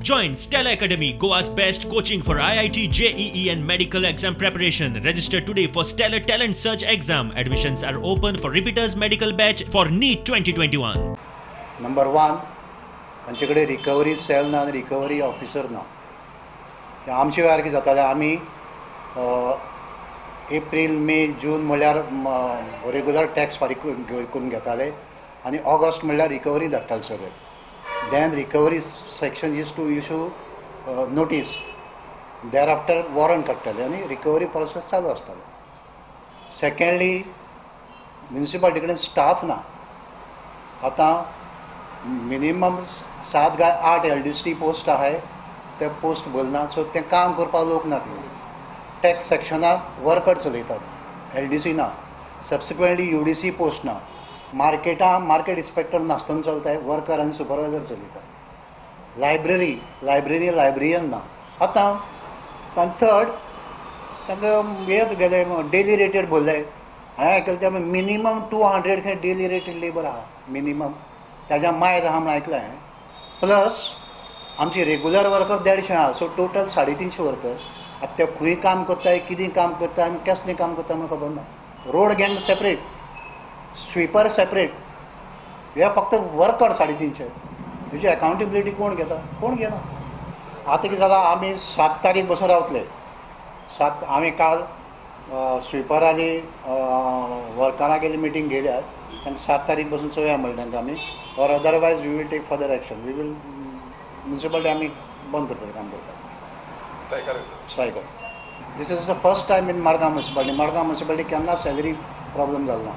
Join Stellar Academy, Goa's best coaching for IIT, JEE, and medical exam preparation. Register today for Stellar Talent Search exam. Admissions are open for repeaters medical batch for NEET 2021. Number one, तांचे कडेन recovery sale ना आनी recovery officer ना. ते आमचे वेळार कितें जातालें, आमी एप्रील, मे, जून म्हणल्यार रेगुलर टॅक्स फारीक करून घेताले आनी ऑगस्ट म्हणल्यार रिकवरी धाडटाले सगळे. Then recovery section used to issue notice, thereafter warrant काडटाले आनी रिकवरी प्रोसेस चालू आसतालो. सेकंडली, म्युनिसिपालिटी कडेन स्टाफ ना. आतां मिनिमम 7 काय 8 एलडीसी पोस्ट आहाय, ते पोस्ट भरना. सो तें काम करपाक लोक ना. थिंगा टॅक्स सेक्शनाक वर्कर चलयतात, एलडीसी ना. सबसिक्वेंटली यूडीसी पोस्ट ना. मार्केटा मार्केट इन्स्पेक्टर नासतना चलताय, वर्कर आनी सुपरवायजर चलयतात. लायब्ररी, लायब्ररी लायब्ररियन ना आतां. आनी थर्ड, तांकां हे गेले डेली रेटेड भरले. हांवें आयकलें ते मिनिमम 200 खंय डेली रेटेड लेबर आहा मिनिमम, ताज्या मायज आहा म्हूण आयकलें हांवें. प्लस आमची रेगुलर वर्कर 150 आहा, सो टोटल 350 वर्कर. आतां ते खंय काम करताय, कितें काम करता आनी कसलें काम करता म्हूण खबर ना. Road gang separate, sweeper separate, हे फक्त वर्कर 350. हेची अकाउंटेबिलिटी कोण घेता? कोण घेना. आतां कितें जालां, आमी 7 तारीख बसून रावतले. 7 आमी काल स्विपराली वर्करां मिटींग घेयल्या. तांकां 7 तारीख बसून चोवया म्हणलें तांकां आमी, or otherwise we will take further action. We will municipality आमी बंद करतले काम करपाक, striker. This is the first time in Margao Municipality. Margao Municipality केन्ना सॅलरी प्रॉब्लम जालो ना.